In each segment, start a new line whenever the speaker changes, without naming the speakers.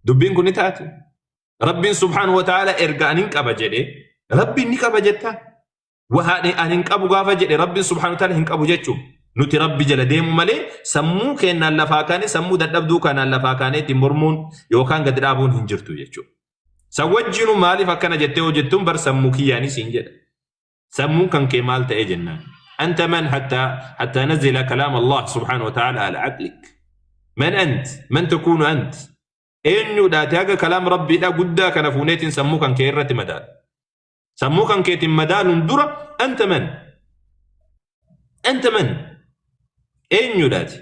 Dubbiin kun ni taati. Rabbiin subhaanahu wa ta'ala erga ani hin qaba jedhe, Rabbiin ni qaba jettaa? Waa ani hin qabu gaafa jedhe, Rabbiin subhaanahu wa ta'ala hin qabu jechuun nuti Rabbi jala deemu malee, sammuu keenyaan lafaa kaane, sammuu dadhabduu kanaan lafaa kaanee ittiin mormuun yookaan gadi dhaabuun hin jirtu jechuudha. San wajjinu maaliif akkana jettee hojjettuun bar sammuu kiyyaanis hin jedha. Sammuun kan kee maal ta'ee jennaan. أنت من حتى نزل كلام الله سبحانه وتعالى على عقلك؟ من أنت؟ من تكون أنت؟ Eenyuudhaati haga kalaam Rabbiidha guddaa kana fuuneetiin sammuu kan kee irratti madaala? Sammuu kan keetiin madaaluun dura أنت من؟ أنت من؟ Eenyuudhaati?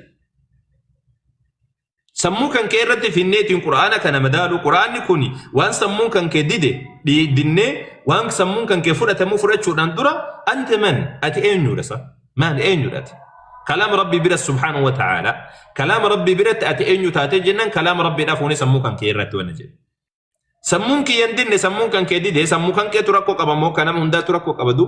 Sammuu kan kee irratti finneetiin Qura'aana kana madaalu, Qura'aanni kun waan sammuun kan kee dide dinnee, waan sammuun kan kee fudhatamuu fudhachuudhaan dura أنت من؟ Ati eenyuudha sa? Maali, eenyuudhaati? Kalaama Rabbii bira subhaanahu wa ta'ala, kalaama Rabbii biratti ati eenyu taatee jennaan, kalaama Rabbiidhaa fuunee sammuu kan kee irratti wanna jedhe. Sammuun kiyya hin dinne, sammuun kan kee dide, sammuu kan keetu rakkoo qaba moo kan nama hundaatu rakkoo qabadu?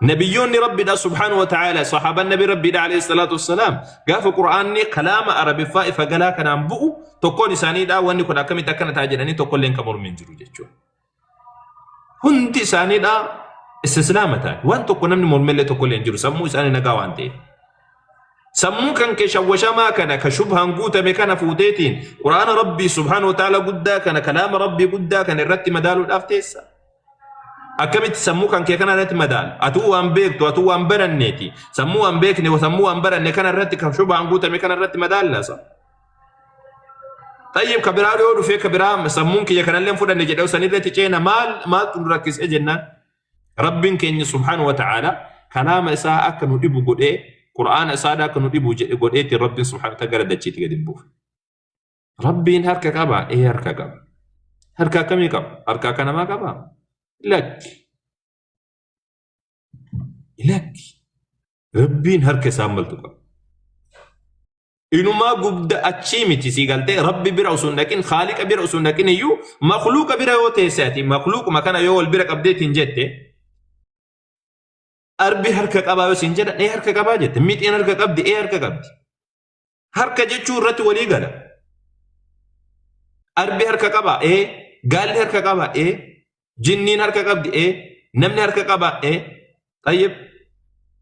Nabiyyoonni Rabbiidha subhaanahu wa ta'ala, sahaabaan Nabi Rabbiidha alayhi salaatu wassalaam, gaafa Qur'aanni kalaama Arabiffaa ifa galaa kanaan bu'u, tokkoon isaaniidha wanni kun akkamitti akkana ta'a jedhanii tokkollee kan mormiin jiru jechuudha. Hundi isaaniidha istislaama ta'an, waan tokko namni mormellee tokkollee hin jiru, sammuu isaanii nagaa waan ta'eef. Sammuu kan kee shawwashamaa kana ka shubhaan guutame kana fuuteetiin Qur'aana Rabbii subhaanahu wa ta'ala guddaa kana, kalaama Rabbii guddaa kana irratti madaaluudhaaf teessa. Akkamitti sammuu kan kee kana irratti madaala? Atuu waan beektu, atuu waan baranneeti. Sammuu waan beekne, sammuu waan baranne kana irratti, kan shubhaan guutame kana irratti madaallasa. طيب, ka biraa yoo dhufee, ka biraa sammuun kiyya kanallee fudhanne jedhee san irratti ceena, maal maaltu nu rakkisee jennaan? Rabbiin keenya subhaanahu wa ta'ala kalaama isaa akka nu dhibu godhee, Qur'aana isaadhaa akka nu dhibu jedhe godheetti, Rabbiin subhaanahu wa ta'ala gara dachiitti gadi hin buufne. Rabbiin harka qaba, ee, harka qaba. Harka akkamii qaba? Harka akka namaa qaba? Lakki. Lakki. Rabbiin harka isaan maltu qaba. Inumaa gubda achii miti, sii galtee, Rabbi bira osoo hin dhaqin, Khaaliqa bira osoo hin dhaqin iyyuu, makluuqa bira yoo teesse, ati makluuquma kana yoo wal bira qabdeetiin jette, arbi harka qabaa yoo siin jedhan, ee, harka qabaa jette. Mixiin harka qabdi, ee, harka qabdi. Harka jechuu irratti walii gala. Arbi harka qabaa, ee. Gaalli harka qabaa, ee. Jinniin harka qabdi, ee. Namni harka qabaa, ee. طيب,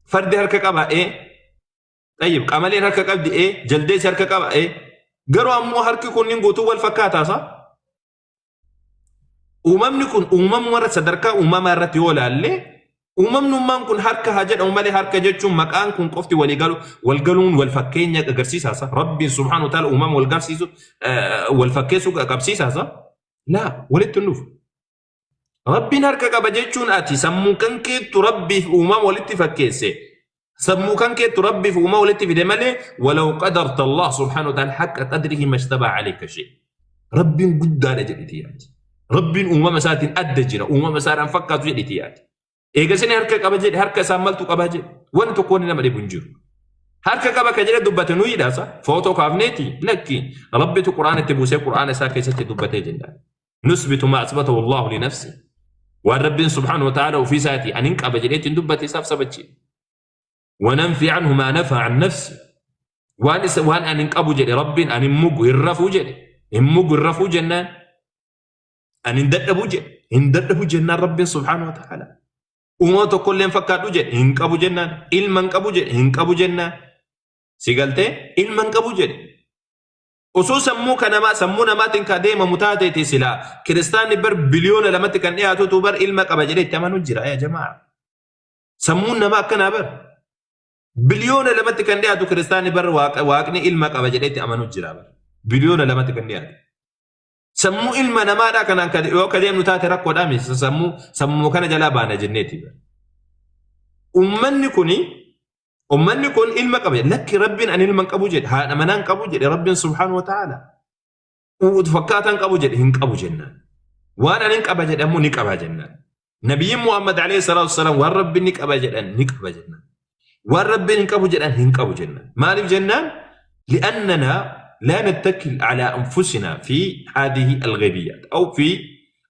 fardi harka qabaa, ee. طيب, qamaleen harka qabdi, ee. Jaldeessi harka qaba, ee. Garuu ammoo harki kunniin guutuu wal fakkaataasa. Uumamni kun uumamuma irratti, sadarkaa uumamaa irratti yoo ilaalle, uumamnummaan kun harka haa jedhamu malee, harka jechuun maqaan kun qofti walii galu, wal galuun wal fakkeenya agarsiisaasa. Rabbiin subhaanahu wa ta'ala uumama wal garsiisu, wal fakkeessuu qabsiisaasa. Laa, walitti hin dhufu. Rabbiin harka qaba jechuun ati sammuu kan keettu Rabbiif uumama walitti fakkeesse. Sammuu kan keettu Rabbiif uumama walitti fide malee, ولو قدرت الله سبحانه وتعالى حق قدره ما اشتبه عليك شيء. Rabbiin guddaadha jedhiti yaadi. Rabbiin uumama isaatiin adda jira. Uumama isaadhaan fakkaatu jedhiti yaadi. Eega isin harka qaba jedhe, harka isaan maltu qaba jedhe. Wanni tokko wanni nama dhibu hin jiru. Harka qaba ka jedhe dubbate nuyiidhaasa. Footoo kaafneeti, lakki. Rabbitu Qur'aana itti buusee Qur'aana isaa keessatti dubbatee jennaan. نثبت ما أثبته الله لنفسه. Waan Rabbiin subhaanahu wa ta'ala ofii isaatii anin qaba jedheetiin dubbate isaaf sabachiisa. وننفي عنه ما نفى عن نفسه. Waan isa waan anin qabu jedhe, Rabbiin anin mugu hin rafuu jedhe, hin mugu hin rafuu jennaan, anin dadhabu jedhe, hin dadhabu jennaan. Rabbiin subhaanahu wa ta'ala uumama tokkollee hin fakkaadhu jedhe, hin qabu jennaan. Ilma hin qabu jedhe, hin qabu jennaan. Si galtee, ilma hin qabu jedhe. Osoo sammuu kanamaa sammuu namaatiin ka deemamu taateeti, silaa kiristaanni bar biliyoona 2tti kan dhiyaatutu bar ilma qaba jedhee itti amanu jira, yaa jamaa. Sammuun namaa akkanaa bar. Biliyoona 2tti kan dhiyaatu kiristaanni bar Waaqni ilma qaba jedhee itti amanu jira bar. Biliyoona 2tti kan dhiyaatu. Sammuu ilma namaadhaa kanaan yoo ka deemnu taate rakkoodhaa miti, sammuu kana jalaa baana jenneeti. Uummanni kuni, ummanni kun ilma qaba jedhe. Lakki, Rabbiin ani ilma hin qabu jedhe, haadha manaa hin qabu jedhe Rabbiin subhaanahu wa ta'ala. Fakkaataan qabu jedhe, hin qabu jennaan. Waan ani hin qaba jedhe ammoo ni qaba jennaan. Nabiyyiin Muhammad alayhi salaatu wasalaam waan Rabbiin ni qaba jedhan ni qaba jennaan. Waan Rabbiin hin qabu jedhan hin qabu jennaan. Maaliif jennaan? لأننا لا نتكل على أنفسنا في هذه الغيبيات أو في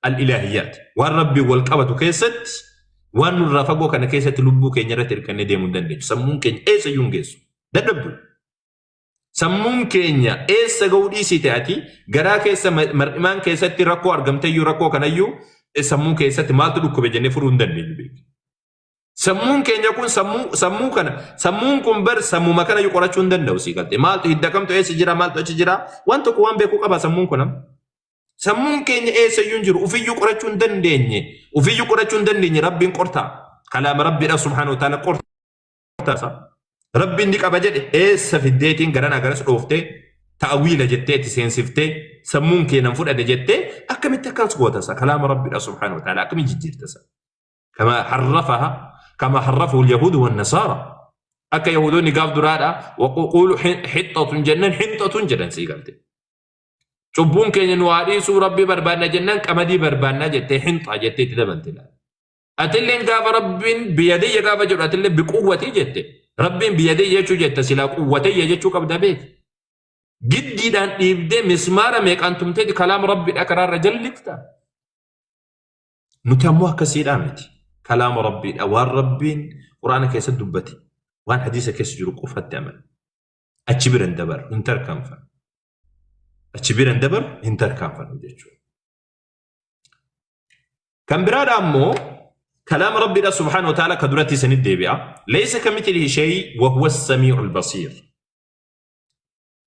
الإلهيات. Waan Rabbii wal qabatu keessatti, waan nurraa fagoo kana keessatti, lubbuu keenya irratti hirkannee deemuu hin dandeenyu. Sammuun keenya eessayyuu hin geessu. Dadhabdu. Sammuun keenya eessa ga'uu dhiisite ati garaa keessa mar'imaan keessatti rakkoo argamteyyuu rakkoo kanayyuu sammuu keessatti maaltu dhukkube jennee furuu hin dandeenyu beeki. Sammuun keenya kun sammuu sammuu kana sammuun kun bar sammuma kanayyuu qorachuu hin danda'u sii galte. Maaltu hidda kamtu eessa jira maaltu achi jira waan tokko waan beekuu qaba sammuun kun amma. Sammuun keenya eessayyuu hin jiru ufiyyuu qorachuu hin dandeenye ufiyyuu qorachuu hin dandeenye rabbiin qortaa kalaama rabbiidha subhaanahu wa ta'ala qortaa. Tasa. Rabbiin ni qaba jedhe eessa fiddeetiin garanaa garas dhooftee ta'awiila jettee itti seensiftee sammuun kee nan fudhate jettee akkamitti akkas gootasa kalaama rabbiidha subhaanahu wa ta'ala akkamitti jijjiirtasa. Kama harrafaha kama harrafahu al-yahudu wan nasaara. Akka yahudoonni gaaf duraadha waquulu hixxatun jennaan hinxatun jedhan sii galte. Cubbuun keenya nu haa dhiisuu rabbii barbaanna jennaan qamadii barbaanna jettee hinxaa jettee itti dabalte laata. Atilleen gaafa rabbiin biyadiyya gaafa jedhu atillee biquwwatii jette. Rabbiin biyadiyya jechuu jetta silaa quwwatayya jechuu qabda beeki. Giddiidhaan dhiibdee mismaara meeqaan tumteeti kalaama rabbiidha karaarra jallifta. Nuti ammoo akkasiidhaa miti. Kalaama rabbiidha waan rabbiin quraana keessa dubbate waan hadiisa keessa jiru qofatti amana. Achi bira hin dabarru hin tarkaanfannu. Achi bira hin dabarru hin tarkaanfannu jechuudha. Kan biraadha ammoo kalaama Rabbiidha subhaanahu wa ta'ala ka duratti isinit deebi'a. Laysa kamithlihi shay wa huwa as-samii'ul basiir.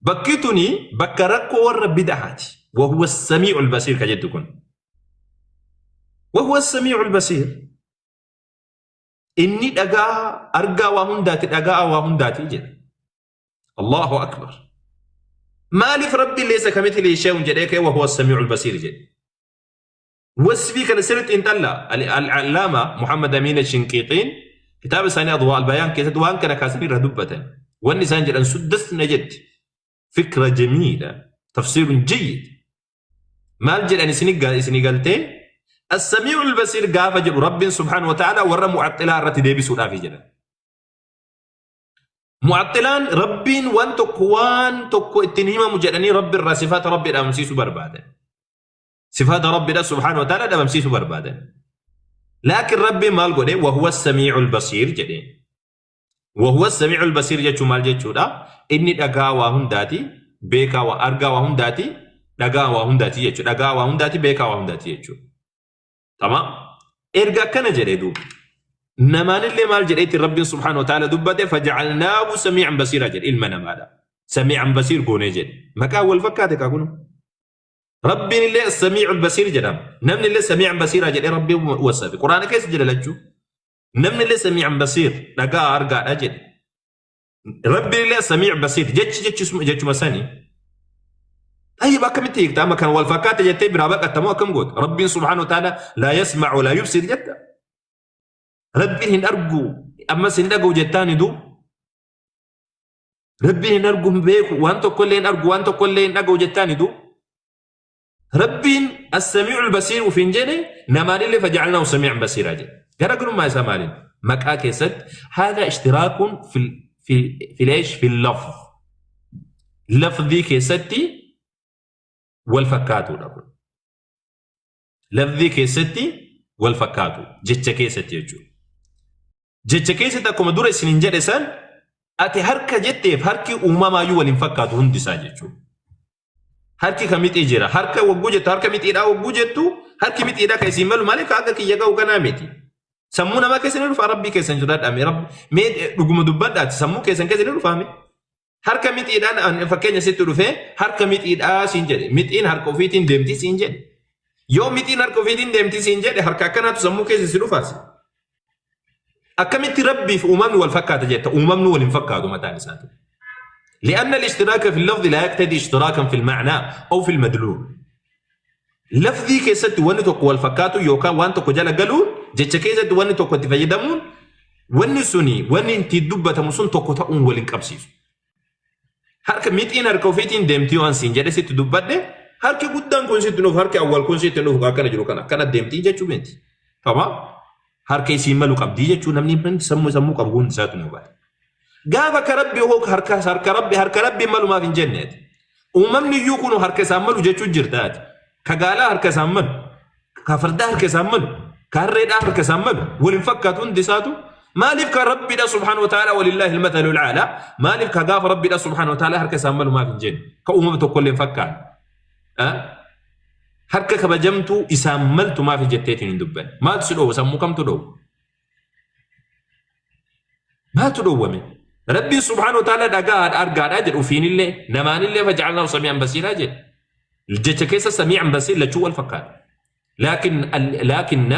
Bakki tuni bakka rakkoo warra bid'aati. Wa huwa as-samii'ul basiir ka jettu kun. Wa huwa as-samii'ul basiir. Inni dhagaa argaa waa hundaati dhagaa waa hundaati jedha. Allahu akbar. Maaliif Rabbiin laysa kamithlihi shay'un jedhee ka'e wa huwa as-samii'ul basiir jedhe. Wasfii kana sirriitti xiinxalla. Al-Allaama Muhammad Amiin Shinqiixiin kitaaba isaanii Adwaa al-Bayaan keessatti waan kana kaasanii irra dubbatan. Wanni isaan jedhan suddas na jetti. Fikra jamiila. Tafsiirun jayyid. Maal jedhan isinii galtee? As-Samii'ul Basiir gaafa jedhu Rabbiin subhaanahu wa ta'ala warra mu'axxilaa irratti deebisuudhaafi jedhan. Mu'axxilaan Rabbiin waan tokko waan tokko ittiin himamu jedhanii Rabbi irraa sifaata Rabbi dhabamsiisuu barbaadan. Sifaata Rabbiidha subhaanahu wa ta'ala dhabamsiisuu barbaadan. Laakiin Rabbiin maal godhe? Wahuwa samiicul basiir jedheen. Wahuwa samiicul basiir jechuun maal jechuudha? Inni dhagaa waa hundaati, beekaa waa argaa waa hundaati, dhagaa waa hundaati jechuudha. Dhagaa waa hundaati, beekaa waa hundaati jechuudha. Tamaam. Erga akkana jedhee duuba. Namaanillee maal jedheetti Rabbiin subhaanahu wa ta'ala dubbate faja'alnaahu samiican basiiraa jedhe ilma namaadha. Samiican basiir goonee jedhe. Maqaa wal fakkaate kaa kunoo. Rabbiin illee as-samii'ul basiir jedhama. Namni illee samii'an basiiraa jedhee Rabbiin wasafe. Quraana keessa jira lachuu. Namni illee samii'an basiir dhagaa argaadha jedhe. Rabbiin illee as-samii'u basiir jechi jechuma sanii. Tayyib akkamitti hiikta amma kan wal fakkaate jettee biraa baqatta moo akkam goota? Rabbiin subhaanahu wa ta'ala laa yasma'u laa yubsir jetta. Rabbiin hin argu ammas hin dhaga'u jettaani duuba. Rabbiin hin argu hin beeku waan tokko illee hin argu waan tokko illee hin dhaga'u jettaani du. Rabbiin as-samii'ul basiir ufiin jedhe namaan illee faja'alnaahu samii'an basiiraa jedhe. Garaagarummaa isaa maaliin? Maqaa keessatti haadha ishtiraakuun fil fil eesh fil lafz. Lafzii keessatti wal fakkaatuudha kun. Lafzii keessatti wal fakkaatu jecha keessatti jechuudha. Jecha keessatti akkuma dura isiniin jedhe san ati harka jetteef harki uumamaayyuu wal hin fakkaatu hundi isaa jechuudha. Harki ka mixii jira. Harka wagguu jettu harka mixiidhaa wagguu jettu harki mixiidhaa ka isiin malu malee ka akka kiyya ga'u kanaa miti. Sammuu namaa keessa ni dhufaa rabbii keessan sodaadhaa mee rabbi mee dhuguma dubbadhaati sammuu keessan keessa ni dhufaa mee. Harka mixiidhaan an fakkeenya sitti dhufee harka mixiidhaa siin jedhe. Mixiin harka ofiitiin deemti siin jedhe. Yoo mixiin harka ofiitiin deemti siin jedhe harka akkanaatu sammuu keessa si dhufaas. Akkamitti rabbiif uumamni wal fakkaata jetta uumamni wal hin fakkaatu mataan isaati. لأن الاشتراك في اللفظ لا يقتضي اشتراكا في المعنى أو في المدلول. Lafzii keessatti wanni tokko wal fakkaatu yookaan waan tokko jala galuun jecha keessatti wanni tokko itti fayyadamuun wanni suni wanni ittiin dubbatamu sun tokko ta'uun wal hin qabsiisu. Harka mixiin harka ofiitiin deemtii waan siin jedhe sitti dubbadhe harki guddaan kun sitti dhufu harki awwal kun sitti dhufu akkana jiru kana akkana deemtii jechuu miti. Tama harka isiin malu qabdii jechuu namni sammuu sammuu qabu hundi isaatu ni hubata. Gaafa ka rabbi hoo harka harka rabbi harka rabbi malumaaf hin jenneeti. Uumamni iyyuu kun harka isaan malu jechuu jirta ati. Ka gaalaa harka isaan malu, ka fardaa harka isaan malu, ka harreedhaa harka isaan malu, wal hin fakkaatu hundi isaatu. Maaliif ka Rabbiidha subhaanahu wa ta'ala walillaahi almathalul a'laa maaliif ka gaafa Rabbiidha subhaanahu wa ta'ala harka isaan malu maaf hin jenne ka uumama tokkollee hin fakkaanne. Harka kabajamtuu isaan maltu maaf jetteetiin hin dubbanne. Maaltu si dhoowwa sammuu kamtu dhoowwa? Maaltu dhoowwame? Rabbiin subhaanahu wa ta'ala dhagaadha argaadha jedhu ufiinillee namaanillee faja'alnaahu samii'an basiiraa jedhe. Jecha keessa samii'an basiir lachuu wal fakkaata. لكن لكن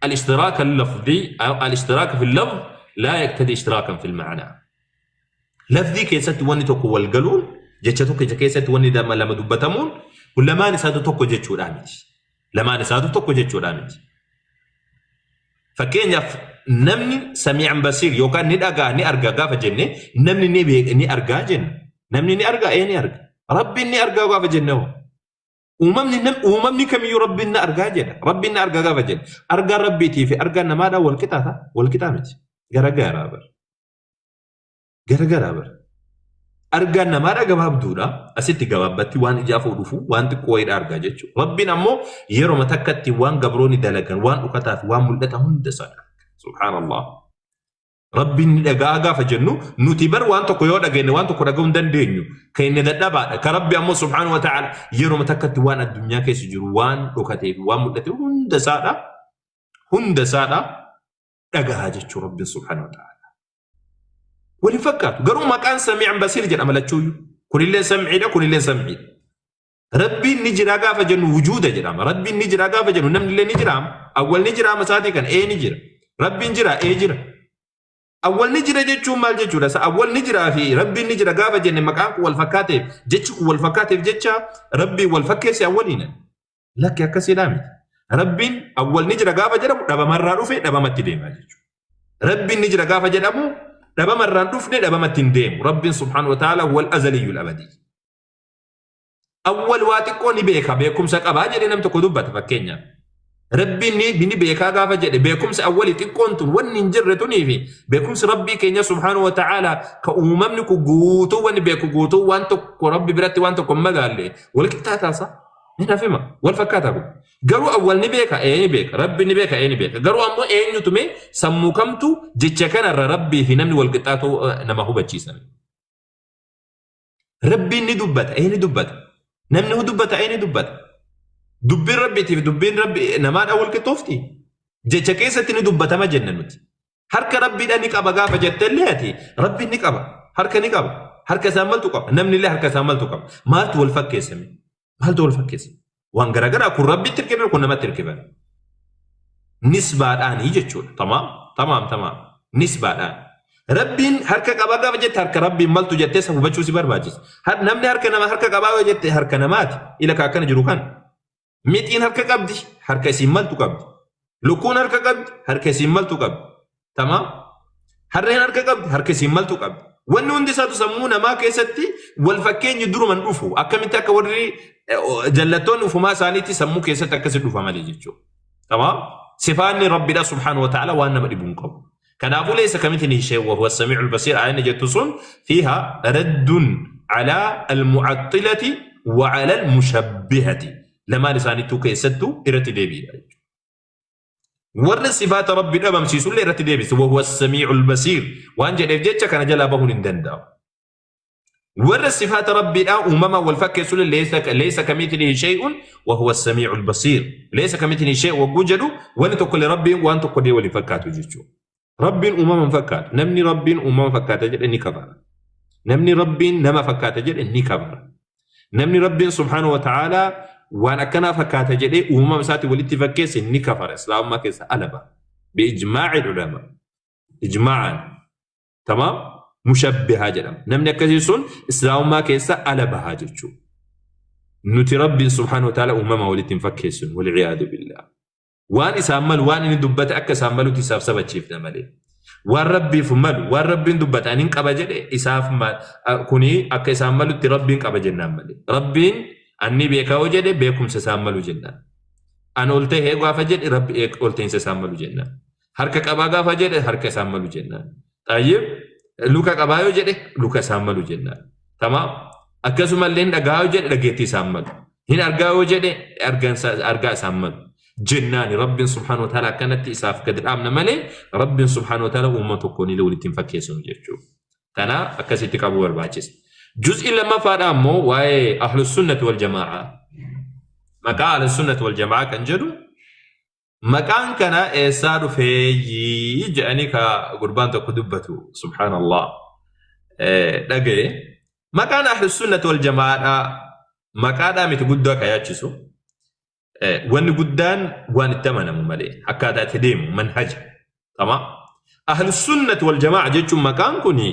الاشتراك اللفظي أو الاشتراك في اللفظ لا يقتضي اشتراكا في المعنى. Lafzii keessatti wanni tokko wal galuun jecha tokkicha keessatti wanni lama lama dubbatamuun kun lamaan isaatu tokko jechuudhaa miti. Lamaan isaatu tokko jechuudhaa miti. Fakkeenyaaf namni samii'an basiir yookaan ni dhagaa ni arga gaafa jenne namni ni beeka ni argaa jenna. Namni ni argaa ee ni arga. Rabbiin ni argaa gaafa jenne hoo? Uumamni nam uumamni kamiyyuu Rabbiin na argaa jedha. Rabbiin na argaa gaafa jenne. Argaan Rabbiitii fi argaan namaadhaa wal qixaa wal qixaa miti. Garagaraa bara. Garagaraa bara. Argaan namaadha gabaabduudha. Asitti gabaabbatti waan ijaaf dhufu waan xiqqoo wayiidha argaa jechuudha. Rabbiin ammoo yeroo takkatti waan gabroonni dalagan waan dhokataa fi waan mul'ata hunda isaa arga. Subhaanallah. Rabbiin ni dhagaa gaafa jennu nuti bar waan tokko yoo dhageenye waan tokko dhaga'uu hin dandeenyu. Kan inni dadhabaadha. Ka Rabbi ammoo subhaanahu wa ta'ala yeroo takkatti waan addunyaa keessa jiru waan dhokatee fi waan mul'ate hunda isaadha. Hunda isaadha dhagahaa jechuu Rabbiin subhaanahu wa ta'ala. Wal hin fakkaatu. Garuu maqaan samii'an basiir jedhama lachuuyyuu. Kunillee sam'iidha, kunillee sam'iidha. Rabbiin ni jira gaafa jennu wujuuda jedhama. Rabbiin ni jira gaafa jennu namni illee ni jiraama. Awwal ni jiraama isaatii kan ee ni jira. Rabbiin jira ee jira. Awwal ni jira jechuun maal jechuudha? Sa awwal ni jiraa fi Rabbiin ni jira gaafa jenne maqaan kun wal fakkaateef jechi kun wal fakkaateef jecha Rabbiin wal fakkeesse awwaliin. Lakki akkasiidhaa miti. Rabbiin awwal ni jira gaafa jedhamu dhabamarraa dhufe dhabamatti deema jechuudha. Rabbiin ni jira gaafa jedhamu dhabamarraan dhufne dhabamatti hin deemu. Rabbiin subhaanahu wa ta'ala wal azaliyyul abadii. Awwal waa xiqqoo ni beeka beekumsa qabaa jedhee nam tokko dubbata fakkeenyaaf. Rabbiin ni beekaa gaafa jedhe beekumsi awwali xiqqoon tun wanni hin jirre tunii fi beekumsi Rabbii keenya subhaanahu wa ta'ala ka uumamni kun guutuu wanni beeku guutuu waan tokko Rabbi biratti waan tokko hin madaalle wal qixxaataasa. Ni nafima wal fakkaataa kun. Garuu awwal ni beeka ee ni beeka Rabbi ni beeka ee ni beeka garuu ammoo eenyutu mee sammuu kamtu jecha kanarra Rabbii fi namni wal qixxaatu nama hubachiisan. Rabbiin ni dubbata ee ni dubbata. Namni hu dubbata ee ni dubbata. Dubbiin Rabbiitiif dubbiin Rabbi namaadhaan wal qixxoofti. Jecha keessatti ni dubbatama jenna nuti. Harka Rabbiidha ni qaba gaafa jettellee ati Rabbiin ni qaba. Harka ni qaba. Harka isaan maltu qaba. Namni illee harka isaan maltu qaba. Maaltu wal fakkeessame? Maaltu wal fakkeessa? Waan garaagaraa kun Rabbitti hirkifame kun namatti hirkifame. Nisbaadhaanii jechuudha. Tamaam tamaam tamaam. Nisbaadhaan. Rabbiin harka qabaa gaafa jette harka Rabbiin maltu jettee isa hubachuu si barbaachisa. Namni harka nama harka qabaa yoo jette harka namaati. Ila ka akkana jiru kan. Mixiin harka qabdi harka isiin maltu qabdi. Lukkuun harka qabdi harka isiin maltu qabdi. Tamaam. Harreen harka qabdi harka isiin maltu qabdi. Wanni hundi isaatu sammuu namaa keessatti wal fakkeenyi duruman dhufu. Akkamitti akka warri jallattoonni ufumaa isaaniitti sammuu keessatti akkasi dhufa malee jechuudha. Tamaam. Sifaanni Rabbidha subhaanahu wa ta'ala waan nama dhibu hin qabu. Kanaafuu laysa kamithlihi shay wa huwa as-sami'ul basiir aayanni jettu sun fiiha raddun ala al-mu'axxilati wa ala al-mushabbihati. Lamaan isaaniittuu keessattuu irratti deebiidha jechuudha. Warra sifaata Rabbi dhabamsiisullee irratti deebise wa huwa as-sami'ul basiir waan jedheef jecha kana jalaa bahuun hin danda'amu. Warra sifaata Rabbiidhaa uumamaan wal fakkeessullee laysa kamithlihi shay'un wa huwa as-sami'ul basiir. Laysa kamithlihi shay' wagguu jedhu wanni tokkollee Rabbiin waan tokkollee wal hin fakkaatu jechuudha. Rabbiin uumama hin fakkaatu. Namni Rabbiin uumama fakkaata jedhe ni kafara. Namni Rabbiin nama fakkaata jedhe ni kafara. Namni Rabbiin subhaanahu wa ta'aalaa waan akkanaa fakkaata jedhee uumama isaatti walitti fakkeesse ni kafara. Islaamummaa keessa ala ba'a. Bi'ijmaa'il ulamaa. Ijmaa'aan. Tamaam. Mushabbihaa jedhama. Namni akkasii sun Islaamummaa keessa ala bahaa jechuudha. Nuti Rabbiin subhaanahu wa ta'aalaa uumama walitti hin fakkeessinu. Wal'iyaadu billaah. Waan isaan malu waan inni dubbate akka isaan malutti isaaf sabachiifna malee. Waan Rabbiif malu waan Rabbiin dubbate anin qaba jedhe isaaf kuni akka isaan malutti Rabbiin qaba jennaan malee. Rabbiin anni beekaa yoo jedhe beekumsa isaan malu jennaan. An ol ta'ee gaafa jedhe Rabbi ol ta'iinsa isaan malu jennaan. Harka qabaa gaafa jedhe harka isaan malu jennaan. Xayyib luka qabaa yoo jedhe luka isaan malu jennaan. Tamaam. Akkasumallee hin dhagaa yoo jedhe dhageettii isaan malu. Hin argaa yoo jedhe argaa isaan malu. Jennaani Rabbiin subhaanahu wa ta'ala akkanatti isaaf gadi dhaabna malee Rabbiin subhaanahu wa ta'ala uumama tokkoon illee walitti hin fakkeessinu jechuudha. Kana akkasitti qabuu barbaachisa. Juz'i lammaffaadha ammoo waa'ee ahlus sunnati wal jamaa'a. Maqaa ahlus sunnati wal jamaa'a kan jedhu maqaan kana eessaa dhufeeyyii jedhanii ka gurbaan tokko dubbatu subhaanallah dhagaye. Maqaan ahlus sunnati wal jamaa'aadha maqaadhaa miti guddaa ka yaachisu. Wanni guddaan waan itti amanamu malee akkaataa itti deemu manhaja. Tama. Ahlus sunnati wal jamaa'a jechuun maqaan kuni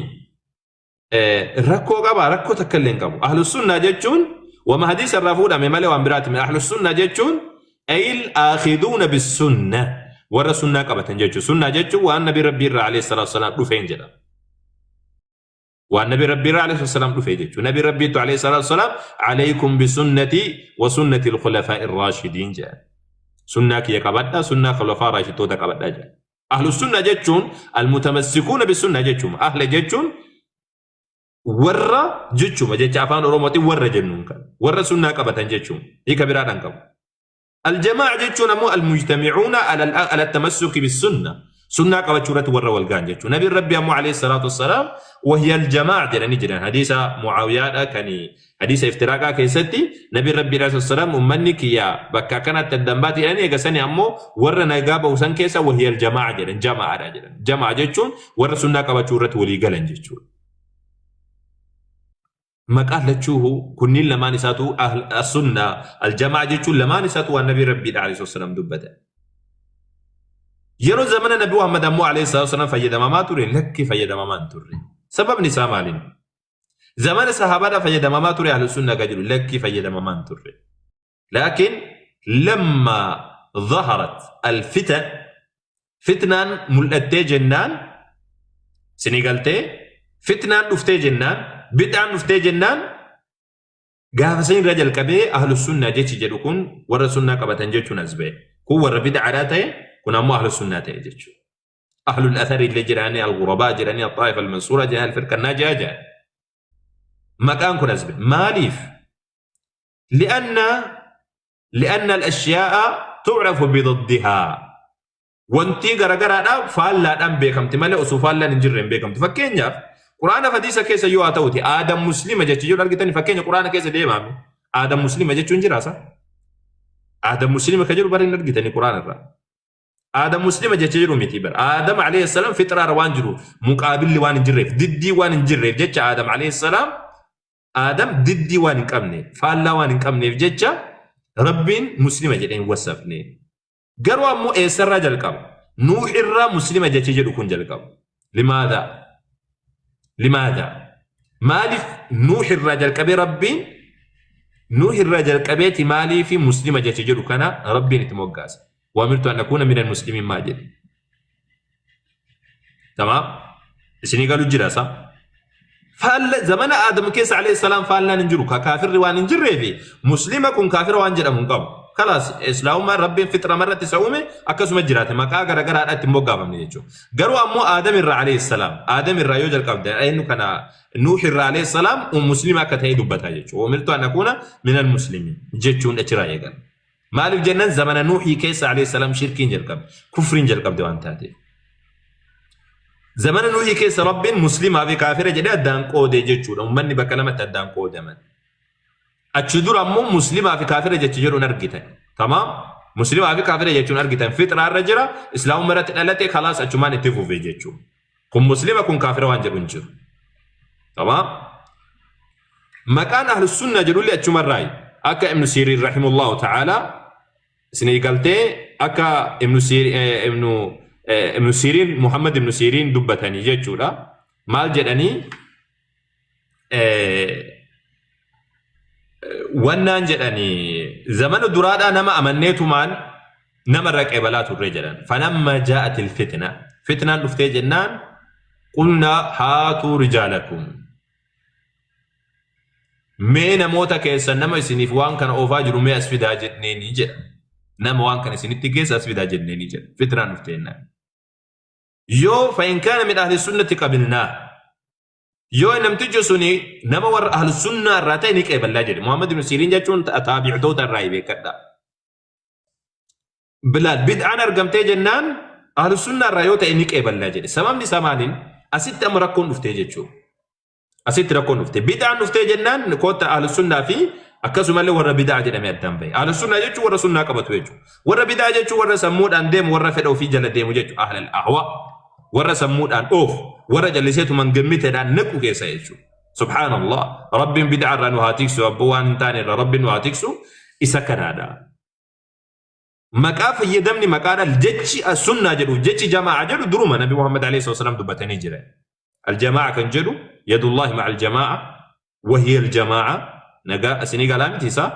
rakkoo qaba rakkoo takka illee hin qabu. Ahlus sunnaa jechuun wama hadiisa irraa fuudhame malee waan biraati. Ahlus sunnaa jechuun ayil aakhiduuna bis sunna warra sunnaa qabatan jechuudha. Sunnaa jechuun waan nabi rabbii irraa alayhi salaatu wasalaam dhufeen jedhama. Waan nabi rabbii irraa alayhi salaam dhufee jechuudha. Nabi rabbiitu alayhi salaatu wasalaam alaykum bisunnati wa sunnati al-khulafaa'i ar-raashidiin jedhan. Sunnaa kiyya qabadhaa, sunnaa khulafaa raashidtoota qabadhaa jedhan. Ahlu sunna jechuun almutamassikuuna bisunna jechuudha. Ahla jechuun warra jechuudha jecha afaan Oromootiin warra jennuun kan warra sunnaa qabatan jechuudha. Hiika biraadhaan qabu. Aljamaa jechuun ammoo almujtamicuuna ala tamassuki bisunna. Sunnaa qabachuu irratti warra wal gahan jechuudha. Nabiin Rabbi ammoo alayhi salaatu wassalaam wahiya aljamaa jedhanii jiran. Hadiisa Mucaawiyaadha kan hadiisa iftiraaqaa keessatti Nabiin Rabbi alayhi wassalaam ummanni kiyya bakka akkanatti addan baate jedhanii eega sani ammoo warra nagaa bahu san keessa wahiya aljamaa jedhan jamaadha jedhan. Jamaa jechuun warra sunnaa qabachuu irratti walii galan jechuudha. Maqaan lachuuhu kunniin lamaan isaatu as-sunna al-jamaa jechuun lamaan isaatu waan nabii Rabbiidha alayhi wassalaam dubbatan. Yeroo zamana Nabi Muhammad ammoo alayhi wassalaam fayyadamamaa ture lakki fayyadamamaa hin turre. Sababni isaa maaliin? Zamana sahaabaadha fayyadamamaa ture ahlu sunna kan jedhu lakki fayyadamamaa hin turre. Laakiin lamma zaharat al-fitan fitnaan mul'attee jennaan sinii galtee fitnaan dhuftee jennaan bid'aan dhuftee jennaan gaafa san irraa jalqabee ahlu sunnaa jechi jedhu kun warra sunnaa qabatan jechuun as ba'e. Kun warra bid'aadhaa ta'e kun ammoo ahlu sunnaa ta'e jechuudha. Ahlul athari illee jedhanii al-ghurabaa jedhanii al-xaa'ifa al-mansuura jedhanii al-firqa naajiyaa jedhan. Maqaan kun as ba'e. Maaliif? Li'anna li'anna al-ashyaa'a tu'rafu bididdihaa. Wantii garagaraadhaa faallaadhaan beekamti malee osoo faallaan hin jirre hin beekamtu. Fakkeenyaaf Quraana fi hadiisa keessa yoo haa ta'uti Aadam Muslima jechi jedhu argitani fakkeenya Quraana keessa deemaame. Aadam Muslima jechuun jiraasa. Aadam Muslima kan jedhu bara hin argitani Quraana irraa. Aadam Muslima jecha jedhu miti bara. Aadam alayhi salaam fixraarra waan jiru muqaabilli waan hin jirreef diddii waan hin jirreef jecha Aadam alayhi salaam Aadam diddii waan hin qabne faallaa waan hin qabneef jecha Rabbiin Muslima jedhee hin wassafne. Garuu ammoo eessarraa jalqaba? Nuuh irraa Muslima jechi jedhu kun jalqaba. Limaadhaa? Limaadhaa? Maaliif Nuuh irraa jalqabee Rabbiin Nuuh irraa jalqabeeti maaliif Muslima jechi jedhu kana Rabbiin itti moggaase? Waamirtu an akuuna minal muslimiin maa jedhe? Tamaam? Isinii galu jira sa? Faalla zamana Aadam keessa alayhi salaam faallaan hin jiru. Ka kaafirri waan hin jirreefi muslima kun kaafira waan jedhamu hin qabu. Kalaas islaamummaan Rabbiin fixrama irratti isa uume akkasuma jiraate maqaa garagaraadha itti hin moggaafamne jechuudha. Garuu ammoo Aadam irraa alayhi salaam Aadam irraa yoo jalqabde eenyu kana Nuuh irraa alayhi salaam muslima akka ta'e dubbata jechuudha. Umirtu an akuuna minal muslimiin jechuun achirraa eegala. Maaliif jennaan zamana Nuuhii keessa alayhi salaam shirkiin jalqabde kufriin jalqabde waan taateef. Zamana Nuuhii keessa Rabbiin muslimaa fi kaafira jedhee addaan qoode jechuudha. Uummanni bakka lamatti addaan qoodaman. Achi dura ammoo muslimaa fi kaafira jecha jedhuun argitan. Tamaam? Muslimaa fi kaafira jechuun argitan. Fixraa irra jira, islaamummaa irratti dhalate, kalaas achumaan itti fufe jechuudha. Kun muslima kun kaafira waan jedhu hin jiru. Tamaam? Maqaan ahlus sunna jedhullee achumarraayi. Akka Ibnu Siiriin rahimullahu ta'ala isinii galtee akka Ibnu Ibnu Ibnu Siiriin Muhammad Ibnu Siiriin dubbatanii jechuudha. Maal jedhanii wannaan jedhanii zamana duraadhaa nama amanneetumaan nama irra qeebalaa turre jedhan. Falamma jaa'atil fitna. Fitnaan dhuftee jennaan qulnaa haatuu rijaalakum. Mee namoota keessan nama isiniif waan kana oofaa jiru mee as fidaa jenneeni jedha. Nama waan kana isinitti geessa as fidaa jenneeni jedha. Fitnaan dhuftee jennaan. Yoo fa'in kaana min ahli sunnati qabilnaa. Yoo namtichi suni nama warra ahli sunnaa irraa ta'e ni qeeballaa jedhe. Muhammad ibn Siriin jechuun taabi'itoota irraa beekadha. Bilaal bid'aan argamtee jennaan ahlusunnaa irraa yoo ta'e ni qeeballaa jedhe. Sababni isaa maaliin? Asitti amma rakkoon dhuftee jechuudha. Asitti rakkoon dhufte. Bid'aan dhuftee jennaan kootta ahlusunnaa fi akkasumallee warra bid'aa jedhamee addaan bahe. Ahlusunnaa jechuun warra sunnaa qabatu jechuudha. Warra bid'aa jechuun warra sammuudhaan deemu, warra fedha ofii jala deemu jechuudha. Ahlal ahwa. Warra sammuudhaan oofu, warra jalliseetuman gammiteedhaan naqu keessa jechuudha. Subhaanallah. Rabbiin bid'aa irraa nu haa tiksu, abboo waan hin taane irraa Rabbiin nu haa tiksu. Isa kanaadha. Maqaa fayyadamni maqaadha jechi sunnaa jedhu jechi jamaa'a jedhu duruma Nabi Muhammad alayhi wasallam dubbatanii jiran. Aljamaa kan jedhu yadullahi ma'a aljamaa wahiya aljamaa nagaa isinii galaa miti isaa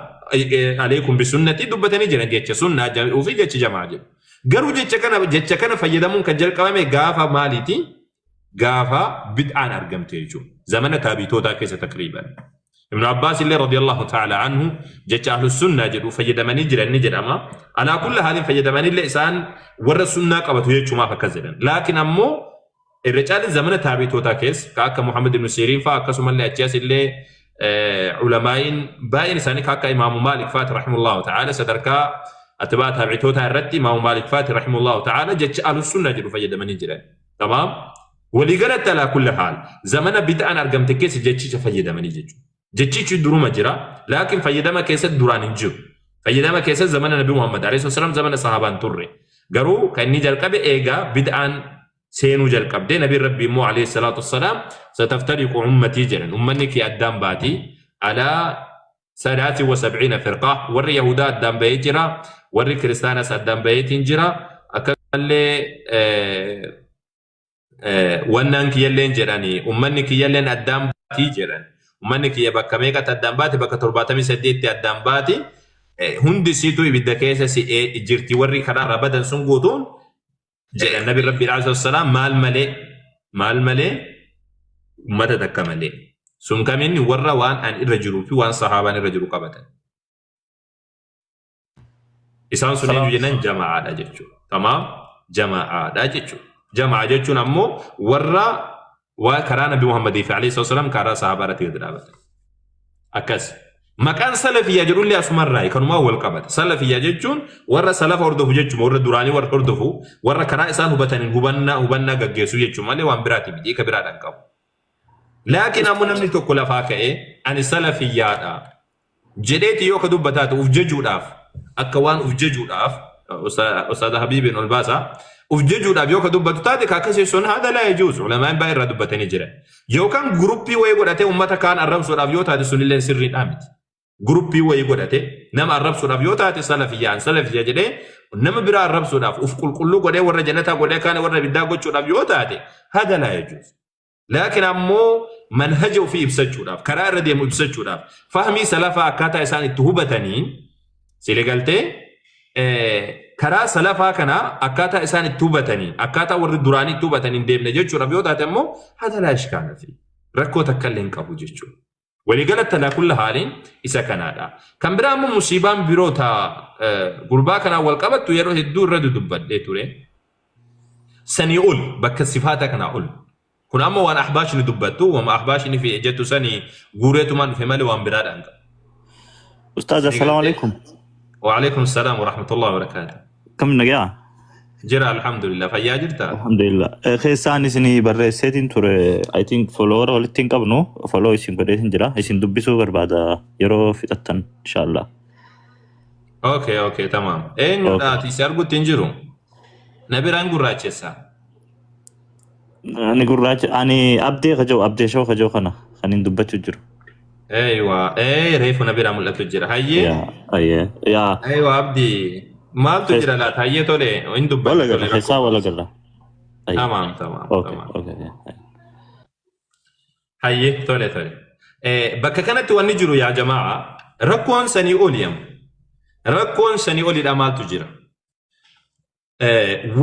alaykum bisunnati dubbatanii jiran jecha sunnaa jedhuu fi jechi jamaa jedhu. Garuu jecha kana fayyadamuun kan jalqabame gaafa maaliiti? Gaafa bid'aan argamte jechuudha. Zamana taabitootaa keessa takriiban. Ibn Abbaas illee radiyallahu ta'ala anhu jecha ahlus sunnaa jedhu fayyadamanii jiran ni jedhama. Alaa kulli haalin fayyadamanillee isaan warra sunnaa qabatu jechumaaf akkas jedhan. Laakiin ammoo irra caalli zamana taabitootaa keessa ka akka Muhammad ibn Siriin fa'aa akkasumallee achi as illee ulamaa'iin baay'een isaanii ka akka Imaamu Maalik fa'aati rahimullahu ta'ala sadarkaa atbaa taabitootaa irratti Imaamu Maalik fa'aati rahimullahu ta'ala jecha ahlus sunnaa jedhu fayyadamanii jiran. Tamaam. Waliigalatti alaa kulli haal zamana bid'aan argamte keessa jechicha fayyadamanii jechuudha. Jechichi duruma jira, laakiin fayyadama keessatti duraan hin jiru. Fayyadama keessa zamana Nabi Muhammad alayhi wasallam zamana sahaabaan turre. Garuu kan inni jalqabe eegaa bid'aan seenuu jalqabdee Nabiin Rabbi immoo alayhi salaatu wassalaam sataftariqu ummatii jedhan, ummanni kee addaan baati alaa 73 firqaa, warri Yahudaa addaan bahee jira, warri Kiristaanas addaan baheetiin jira, akkasumallee wannaan kiyyalleen jedhani ummanni kiyyalleen addaan baatii jedhan. Ummanni kiyya bakka meeqatti addaan baati? Bakka 78tti addaan baati. Hundi isiitu ibidda keessa si'ee jirti warri karaarraa badan sun guutuun jedhan Nabi Rabbi alayhi wassalaam. Maal malee? Ummata takka malee. Sun kaminni? Warra waan an irra jiruu fi waan sahaabaan irra jiru qabatan. Isaan sun eenyu jennan jamaa'aadha jechuudha. Tamaam, jamaa'aadha jechuudha. Jamaa jechuun ammoo warra waa karaa Nabi Muhammadii fi alayhi wasallam karaa sahaabaa irratti gadi dhaabatan. Akkas. Maqaan salafiyyaa jedhullee asumarraayi kanumaan wal qabata. Salafiyyaa jechuun warra salafa hordofu jechuudha. Warra duraanii warra hordofu, warra karaa isaan hubataniin hubannaa gaggeessu jechuudha malee waan biraati miti, hiika biraadhaan qabu. Laakiin ammoo namni tokko lafaa ka'ee ani salafiyyaadha jedheeti yoo ka dubbataate uf jajuudhaaf, akka waan uf jajuudhaaf, Ustaaza Habiibiin ol baasa, uf jajuudhaaf yoo ka dubbatu taate ka akkasii sun haadha laa yajuuz, ulamaan baay'ee irraa dubbatanii jiran. Yookaan guruppii wayii godhatee ummata kaan arrabsuudhaaf yoo taate sunillee sirriidhaa miti. Guruppii wayii godhatee nama arrabsuudhaaf yoo taate salafiyyaan salafiyya jedhee nama biraa arrabsuudhaaf uf qulqulluu godhee warra jannataa godhee kaan warra ibiddaa gochuudhaaf yoo taate haadha laa yajuuz. Laakiin ammoo manhaja ofii ibsachuudhaaf, karaa irra deemu ibsachuudhaaf, fahmii salafaa akkaataa isaan itti hubatanii sile galtee karaa salafaa kana akkaataa isaan itti hubatanii, akkaataa warri duraanii itti hubatanii hin deemne jechuudhaaf yoo taate ammoo haadha laa ishkaala fi rakkoo takka illee hin qabu jechuudha. Waliigalatti alaa kulla haaliin isa kanaadha. Kan biraa ammoo musiibaan biroo ta gurbaa kanaan wal qabattu yeroo hedduu irra dudubbadhee ture. Sanii ol bakka sifaata kanaa ol. Kun amma waan ahbaashni dubbattu, waan ahbaashni fi jettu sanii guureetumaan dhufe malee waan biraadhaan qabu.
Ustaaz, assalaamu alaikum.
Waalaikum salaam wa rahmatullahi wa barakaatuh.
Kam nagaa?
Jira, alhamdulillah, fayyaa jirta?
Alhamdulillah. Keessaan isinii barreesseetiin ture. I think follower walitti hin qabnu. Follow isin godheetiin jira. Isin dubbisuu barbaada yeroo fixattan inshallah.
Okay, tamaam. Eenyudha ati? Si argutti hin jiru. Na biraan gurraachessa.
Ani gurraacha, ani abdee kajoo, abdee shoo kajoo kana kan hin dubbachuu jiru.
Eeywa, reefu na biraa mul'atu jira. Hayyee.
Yaa, ayyee. Yaa.
Eeywa abdii. Maaltu jira laata? Hayyee, tole, hin dubbatu.
Wala
tole
galla, keessaa
rakkoo.
Wala galla. Ayyee.
Tamaam.
Okay,
Tamaam.
okay.
Hayyee, tole. Bakka kanatti wanni jiru yaa jamaa rakkoon sanii oli amma. Rakkoon sanii olidha maaltu jira?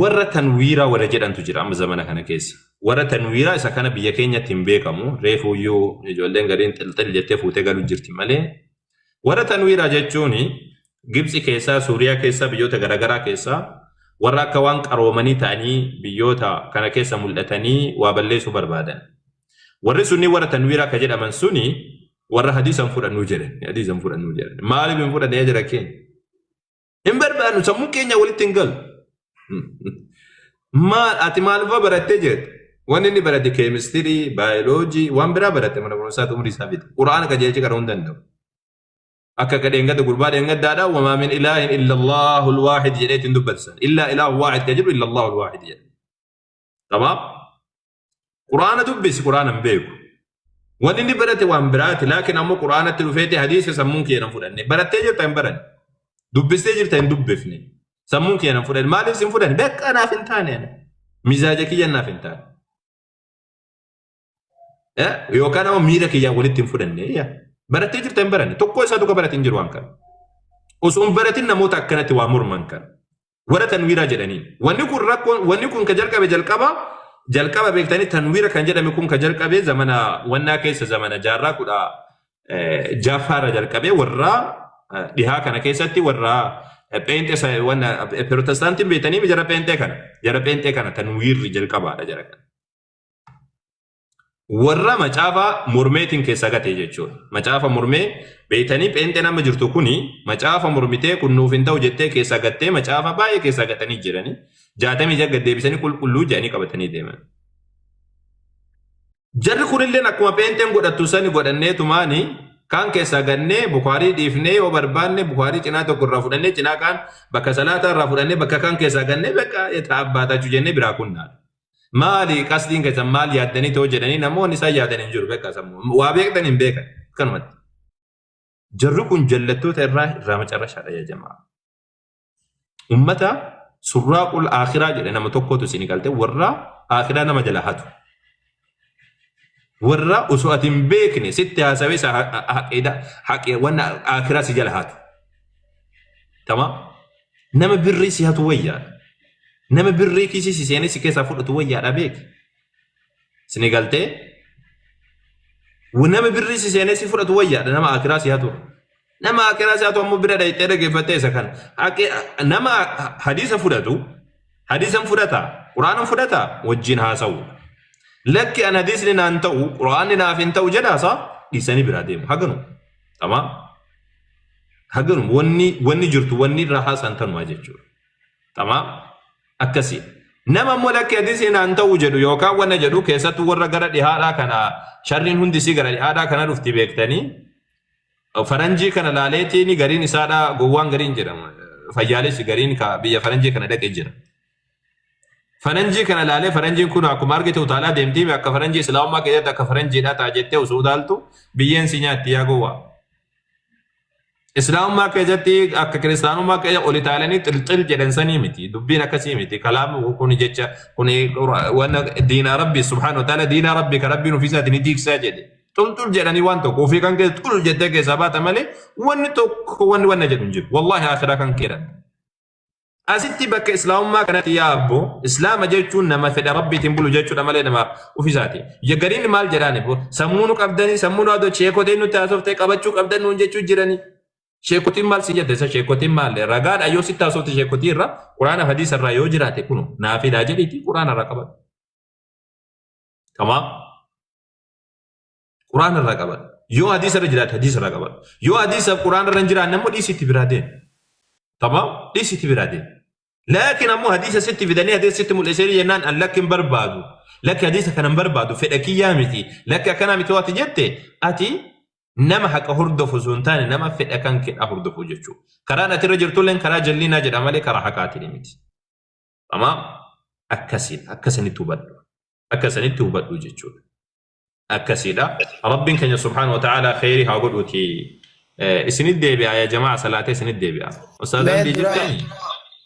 Warra tanwiiraa warra jedhantu jira amma zamana kana keessa. Warra tanwiiraa isa kana biyya keenyatti hin beekamu. Reefuyyuu ijoolleen gariin xilxil jettee fuutee galuu jirti malee. Warra tanwiiraa jechuun Gibxi keessaa, Suuriyaa keessaa, biyyoota garaagaraa keessaa warra akka waan qaroomanii ta'anii biyyoota kana keessa mul'atanii waa balleessuu barbaadan. Warri sunni warra tanwiiraa ka jedhaman suni warra hadiisa hin fudhannuu jedhan. Hadiisa hin fudhannuu jedhan. Maaliif hin fudhanne jira keenya? Hin barbaadnu sammuu keenya walitti hin galu. Maal ati maalfaa barattee jirta? Wanni inni barate keemistirii, baayoloojii, waan biraa barate mana barumsaatti umrii isaa fixe. Qura'aana qajeelche qara'uu hin danda'u. Akka akka dheengadda gurbaa dheengaddaadha wamaa min ilaahin illa Allahul waahid jedheetiin dubbatan. Illaa ilaahu waahid kan jedhu illa Allahul waahid jedha. Tamaam? Qur'aana dubbisi Qur'aana hin beeku. Wanni inni barate waan biraati laakiin ammoo Qur'aanatti dhufeeti hadiisa sammuun kiyya hin fudhanne. Barattee jirta hin baranne. Dubbistee jirta hin dubbifne. Sammuun kiyya hin fudhanne. Maaliif sin fudhanne? Beekaa naaf hin taane. Mizaaja kiyya naaf hin taane. Yookaan ammoo miira kiyyaan walitti hin fudhanne. Barattee jirta hin baranne. Tokko isaa duka barate hin jiru waan kana. Osoo hin baratin namoota akkanatti waa morman kana. Warra tanwiiraa jedhaniin. Wanni kun rakkoon wanni kun ka jalqabe jalqaba jalqaba beektanii tanwiira kan jedhame kun ka jalqabe zamana wannaa keessa zamana jaarraa kudha jaffaarra jalqabee warra dhihaa kana keessatti warra pheenxee wanna pirootestaantiin beektanii jara pheenxee kana jara pheenxee kana tanwiirri jalqabaadha jara kana. Warra macaafa mormeetiin keessa gate jechuudha. Macaafa mormee beektanii pheenxeen amma jirtu kuni macaafa mormitee kun nuuf hin ta'u jettee keessa gattee macaafa baay'ee keessa gatanii jiranii 66 gad deebisanii qulqulluu jedhanii qabatanii deeman. Jarri kunilleen akkuma pheenxeen godhattu sani godhannee tumaani kaan keessaa gannee bukaarii dhiifnee yoo barbaanne bukaarii cinaa tokko irraa fudhannee cinaa kaan bakka salaataa irraa fudhannee bakka kaan keessaa gannee bakka abbaa jennee biraa kunnaadha. Maali qasdiin keessan maal yaaddanii ta'uu jedhanii namoonni isaan yaadan hin jiru beekaa sammuu waa beektan hin beekan akkanumatti. Jarri kun jallattoota irraa irraa macarrashaadha yaa jamaa. Ummata surraaqul akhiraa jedhe nama tokkotu isin galte warra akhiraa nama jala hatu. Warra osoo ati hin beekne sitti haasawee isa haqiida haqee wanna akhiraa si jala hatu. Tamaam. Nama birrii si hatu wayyaadha. Nama birrii kiisii si seenee si keessaa fudhatu wayyaadha beeki. Sini galtee nama birrii si seenee si fudhatu wayyaadha nama akiraa si hatu. Nama akiraa si hatu ammoo bira dhayxee dhaggeeffattee isa kana. Nama hadiisa fudhatu hadiisan fudhata quraanan fudhata wajjin haasa'u. Lakki an hadiisni naan ta'u quraanni naaf hin ta'u jedhaasa dhiisanii biraa deemu. Haganu. Tamaam. Haganuma wanni wanni jirtu wanni irraa haasa'an tanumaa jechuudha. Tamaam akkasii. Nama immoo lakki hadiisni naan ta'u jedhu yookaan wanna jedhu keessattuu warra gara dhihaadhaa kana sharriin hundi isii gara dhihaadhaa kana dhufti beektanii faranjii kana laaleetiin gariin isaadhaa gowwaan gariin jedhama. Fayyaalessi gariin ka biyya faranjii kana dhaqe jira. Faranjii kana laalee faranjiin kun akkuma argite utaalaa deemtii akka faranjii islaamummaa keessatti akka faranjiidhaa ta'a jettee osoo utaaltu biyyeen si nyaatti yaa gowwaa. Islaamummaa keessatti akka kiristaanummaa keessa ol itaalanii xilxil jedhan sanii miti. Dubbiin akkasii miti. Kalaamni kun jecha kun wanna diinaa rabbi subhaanahu wa ta'ala diinaa rabbi kan rabbiin ofii isaatiin ni tiiksaa jedhe. Xulxul jedhanii waan tokko ofii kan keessa xul jettee keessaa baata malee wanni tokko wanni wanna jedhu hin jiru. Wallaahi akhiraa kan keedhan. Asitti bakka islaamummaa kanatti yaa abbo islaama jechuun nama fedha rabbiitiin bulu jechuudha malee nama ofiisaati. Gariin maal jedhaan ibbo sammuu nu qabdanii sammuu nu adoo sheekotiin nutti haasoftee qabachuu qabdan nuun jechuu jiranii. Sheekotiin maal si jette isa sheekotiin maal ragaadha yoo sitti haasofte sheekotii irra quraana hadiisa irraa yoo jiraate kunu naafiidhaa jedhiiti quraana irraa qabadhu. Tamaam. Quraana irraa qabadhu. Yoo hadiisa irra jiraate hadiisa irraa qabadhu. Yoo hadiisa quraana irra hin jiraanne ammoo dhiisitti biraa deemi. Tamaam dhiisitti biraa deemi. Laakiin ammoo hadiisa sitti fidanii hadiisa sitti mul'isanii jennaan an lakki hin barbaadu. Lakki hadiisa kana hin barbaadu fedha kiyyaa miti. Lakki akkanaa miti waati jette ati nama haqa hordofu osoo hin taane nama fedha kan kedha hordofu jechuudha. Karaan ati irra jirtulleen karaa jallinaa jedha malee karaa haqaatiin miti. Tamaam akkasiin akkasinitti hubadhu. Akkasinitti hubadhu jechuudha. Akkasiidha. Rabbiin keenya subhaanahu wa ta'ala kheyrii haa godhuuti. Isinit deebi'a yaa jamaa salaatee isinit deebi'a. Ustaaz
Mee
Amdii
dura
jirtanii?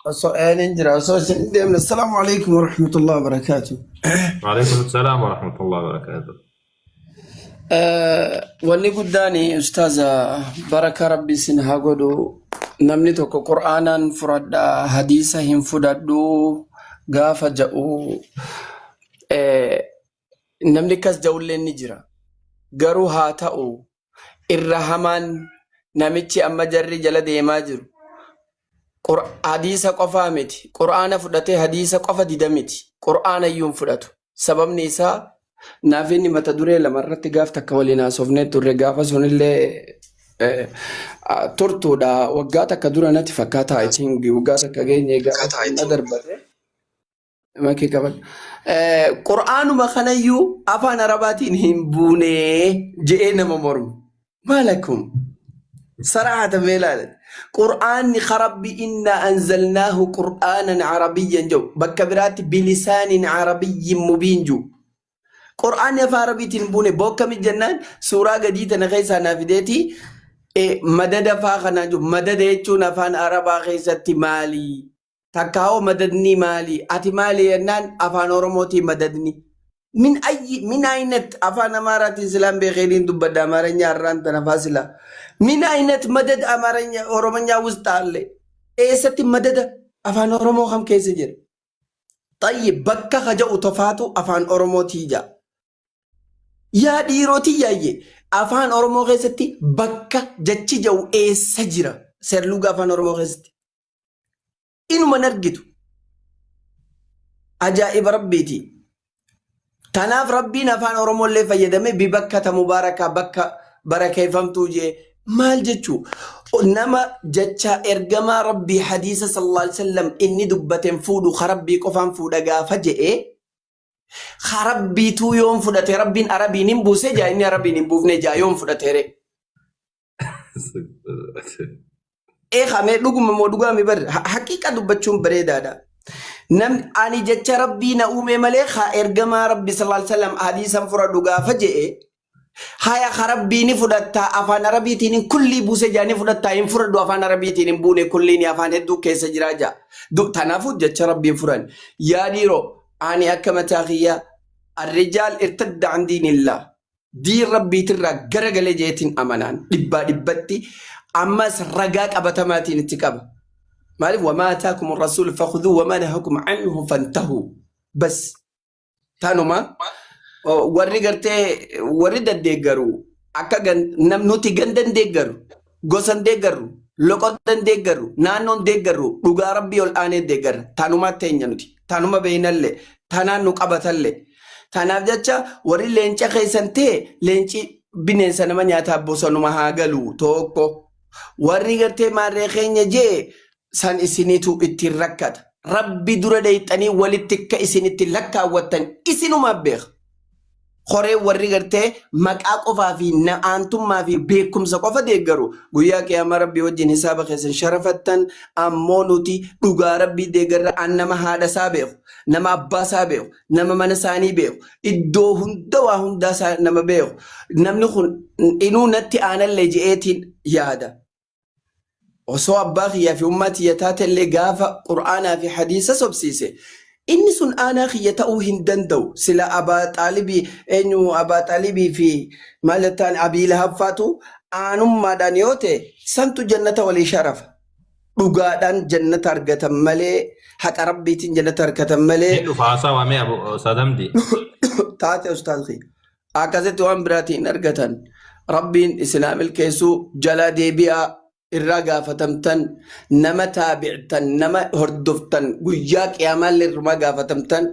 osoo eeniin jira osoo isin hin deemne assalaamu alaikum warahmatullahi wabarakaatu.
Waalaikum salaam wa rahmatullahi wa barakaatuh.
Wanni guddaan ustaaza baraka rabbi isin haa godhu namni tokko qur'aanaan fudhadha hadiisa hin fudhadhu gaafa ja'u namni akkas ja'ullee ni jira. Garuu haa ta'u irra hamaan namichi amma jarri jala deemaa jiru hadiisa qofaa miti. Qur'aana fudhatee hadiisa qofa dida miti. Qur'aana iyyuu hin fudhatu. Sababni isaa naaf inni mata duree lama irratti gaaf takka waliin haasofnee turre gaafa sunillee Turtuudha. Waggaa takka dura natti fakkaata. I think waggaa takka geenye gaafa na darbate. Makii qabadhu. Qur'aanuma kanayyuu afaan Arabaatiin hin buunee je'ee nama mormu. Maalakum? Saraata mee ilaali. Qur'aanni karabbi innaa anzalnaahu qur'aanan arabiyyan jedhu bakka biraatti bilisaanin arabiyyin mubiin jedhu. Qur'aanni afaan Arabiitiin hin buune bokkami jennaan suuraa gadii tana keessaa naa fideeti madada faa kanaa jiru. Madada jechuun afaan Arabaa keessatti maali? Takkaa hoo madadni maali? Ati maali jennaan afaan Oromootiin madadni. Min ayyi min ayinat afaan Amaaraatiin silaan beekeeliin dubbadha Amaaranya har'aan tana faa sila. Min ayinat madad Amaaranya Oromonyaa wusxaalle. Eessatti madada afaan Oromoo kam keessa jira? Xayyib bakka ka ja'u tofaatu afaan Oromootii ja'a. Yaa dhiirootii yaayye afaan Oromoo keessatti bakka jechi ja'u eessa jira? Seerluga afaan Oromoo keessatti. Inuma hin argitu. Ajaa'iba rabbiiti. Tanaaf rabbiin afaan Oromoo illee fayyadame bi bakka ta mubaarakaa bakka barakeeffamtuu jee maal jechuu nama jecha ergamaa rabbii hadiisa sallallahu alaihi wasallam inni dubbateen fuudhu ka rabbii qofaan fuudha gaafa je'e ka rabbiituu yoom fudhate rabbiin arabiin hin buuse jaa inni arabiin hin buufne jaa yoom fudhateere. Eekamee dhuguma moo dhugaa mi bar haqiiqa dubbachuun bareedaadha. Namni ani jecha rabbii na uumee malee ka ergamaa rabbi sallallahu alaihi wasallam hadiisan fudhadhu gaafa je'e haya ka rabbii ni fudhattaa afaan arabiitiin hin kullii buuse jaa ni fudhattaa hin fudhadhu afaan arabiitiin hin buune kulliin afaan hedduu keessa jiraa jaa. Tanaafuu jecha rabbiin furan. Yaa dhiiroo ani akka mataa kiyyaa arrijaal irtadda an diinillah. Diin rabbiitirraa garagalee jeetiin amanaan dhibbaa dhibbatti ammas ragaa qabatamaatiin itti qaba. Maaliif wamaa ataakum rasuul fakuduu wamaa nahakum anhu fantahuu. Bas tanuma warri gartee warri daddeeggaru akka nuti ganda hin deeggaru gosa hin deeggarru loqoda hin deeggarru naannoo hin deeggarru dhugaa rabbii ol aanee deeggarra tanuma teenya nuti tanuma beeynallee tanaan nu qabatallee tanaaf jecha warri leenca keessan ta'e leenci bineensa nama nyaataa bosonuma haa galu tokko warri gartee maarree keenya jee san isinitu ittiin rakkata rabbi dura dheeyxanii walitti akka isinitti lakkaawwattan isinumaa beeka. Koree warri gartee maqaa qofaa fi aantummaa fi beekumsa qofa deeggaru guyyaa qiyaamaa rabbii wajjin hisaaba keessan sharafattan ammoo nuti dhugaa rabbii deeggarra an nama haadha isaa beeku nama abbaa isaa beeku nama mana isaanii beeku iddoo hunda waa hundaa isaa nama beeku namni kun inuu natti aanallee je'eetiin yaada. Osoo abbaa kiyyaa fi ummaa tiyya taatellee gaafa Qur'aanaa fi hadiisa sobsiise inni sun aanaa kiyya ta'uu hin danda'u. Sila Abaa Xaalibii eenyu Abaa Xaalibii fi maal jettaan Abii Lahab faatu aanummaadhaan yoo ta'e santu jannata walii sharafa. Dhugaadhaan jannata argatan malee haqa rabbiitiin jannata argatan malee
Hin dhufa haasaa waamee abu Ustaaz Hamdi.
Taate ustaaz kiyya. Akkasitti waan biraatiin hin argatan. Rabbiin isin haa milkeessu jalaa deebi'aa irraa gaafatamtan nama taabi'tan nama hordoftan guyyaa qiyaamaallee irrumaa gaafatamtan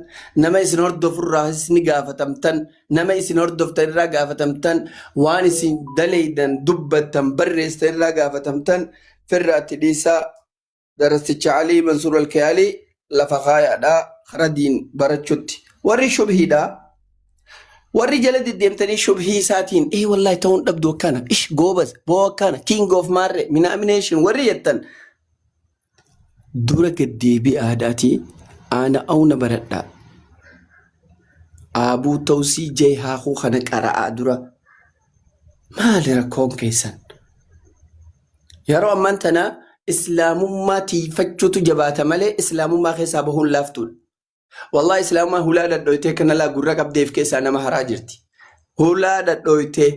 nama isin hordofurraas ni gaafatamtan nama isin hordoftan irraa gaafatamtan waan isin daleydan dubbattan barreessitan irraa gaafatamtan firraatti dhiisaa darasticha Alii Mansuur Alkiyaalii lafa kaayaadha kara diin barachutti. Warri shubhiidha. Warri jala deddeemtanii shubhii isaatiin ee wallaahi ta'uun dhabdu akkana ish goobaz boo akkana king of maarre minaamination warri jettan dura gad deebi'aadhaatii aana awna baradhaa. Aabuu ta'usii jee haakuu kana qara'aa dura maali rakkoon keessan? Yeroo ammaan tana islaamummaa tiifachuutu jabaata malee islaamummaa keessaa bahuun laaftuudha. Wallahi islaamummaan hulaa dhadhooytee kana laa gurra qabdeef keessaa nama haraa jirti. Hulaa dhadhooytee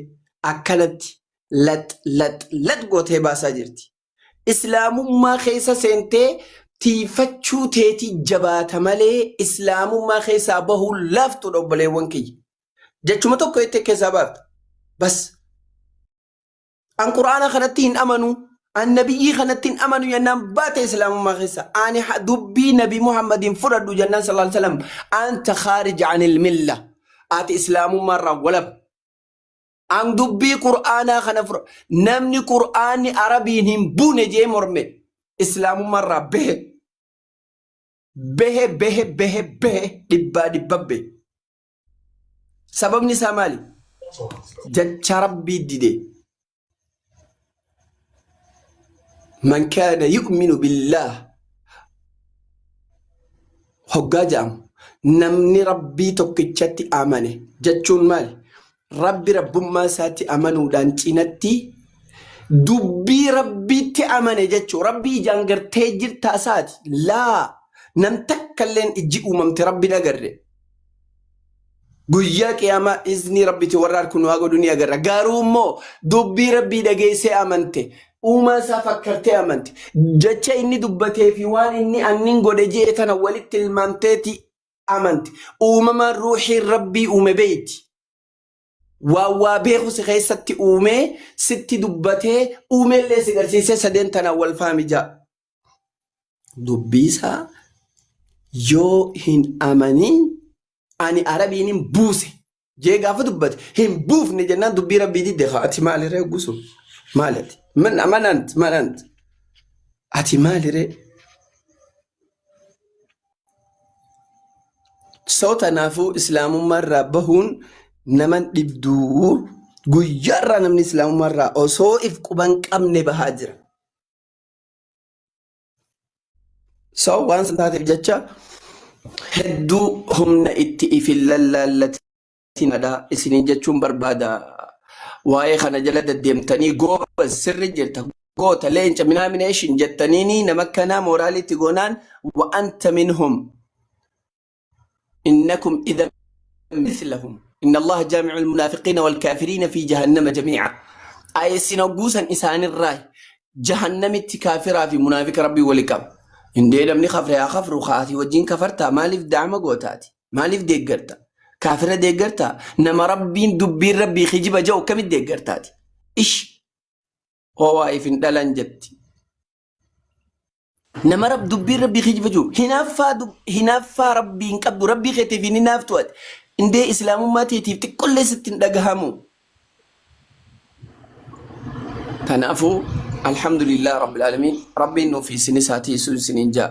akkanatti lax lax lax gootee baasaa jirti. Islaamummaa keessa seentee tiifachuu teetii jabaata malee islaamummaa keessaa bahuun laaftuudha obboleewwan kiyya. Jechuma tokko jettee keessaa baafta. Bas. An Qur'aana kanatti hin amanu, an nabiyyii kanatti hin amanu jennaan baate islaamummaa keessa. Ani dubbii nabi Muhammad hin fudhadhu jennaan sallallahu alaihi wasallam anta khaarij anil milla. Ati islaamummaa irraa walaba. An dubbii Qur'aanaa kana fura. Namni Qur'aanni Arabiin hin buune jee morme Islaamummaarraa bahe. Bahe bahe bahe bahe dhibbaa dhibba bahe. Sababni isaa maali? Jecha Rabbii dide. Man kaana yu'minu billaah hoggaa jedhamu namni Rabbii tokkichatti amane jechuun maali? Rabbi rabbummaa isaatti amanuudhaan cinatti dubbii Rabbiitti amane jechuu. Rabbii ijaan gartee jirtaa isaati. Laa nam takkalleen ijji uumamte Rabbi hin agarre. Guyyaa qiyaamaa iznii Rabbiiti warra harku nu haa godhu ni agarra. Garuu immoo dubbii Rabbii dhageessee amante, uumaa isaa fakkartee amante, jecha inni dubbatee fi waan inni annin godhe je'e tana walitti ilmaamteeti amante. Uumamaan ruuxiin Rabbii uume beeyti. Waan waa beeku si keessatti uumee, sitti dubbatee, uumeellee si garsiisee sadeen tanaan wal faami ja'a. Dubbii isaa yoo hin amanin ani arabiin hin buuse jee gaafa dubbate hin buufne jennaan dubbii rabbii didde haa ati maaliree gusu maali ati man amanant manant ati maaliree soo tanaafuu islaamummaa irraa bahuun naman dhibduu guyyaarraa namni islaamummaa irraa osoo if quban qabne bahaa jira. So waan san taateef jecha hedduu humna itti if hin lallaallatinadha isiniin jechuun barbaada. Waa'ee kana jala deddeemtanii goobaz sirri jirta goota leenca minaamination jettaniini nama akkanaa mooraaliitti goonaan wa anta minhum innakum idhan mithlahum inna allaha jaami'ul munaafiqiina wal kaafiriina fi jahannama jamii'a. Ay isin hogguusan isaanirraa jahannamitti kaafiraa fi munaafiqa rabbii wali qaba. Indee namni kafre haa kafru kaati wajjin kafartaa maaliif da'ama gootaati maaliif deeggarta kaafira deeggartaa nama rabbiin dubbiin rabbii kijiba ja'u akkamitti deeggartaati ish ho'aa if hin dhalan jetti. Nama rab dubbiin rabbii kijiba jiru hinaaffaa hinaaffaa rabbii hin qabdu rabbii keetiif hin hinaaftu ati indee islaamummaa teetiif xiqqollee sitti hin dhagahamu. Kanaafuu alhamdulillah rabbil aalamiin rabbiin nuuf isinis haa tiisu isiniin ja'a.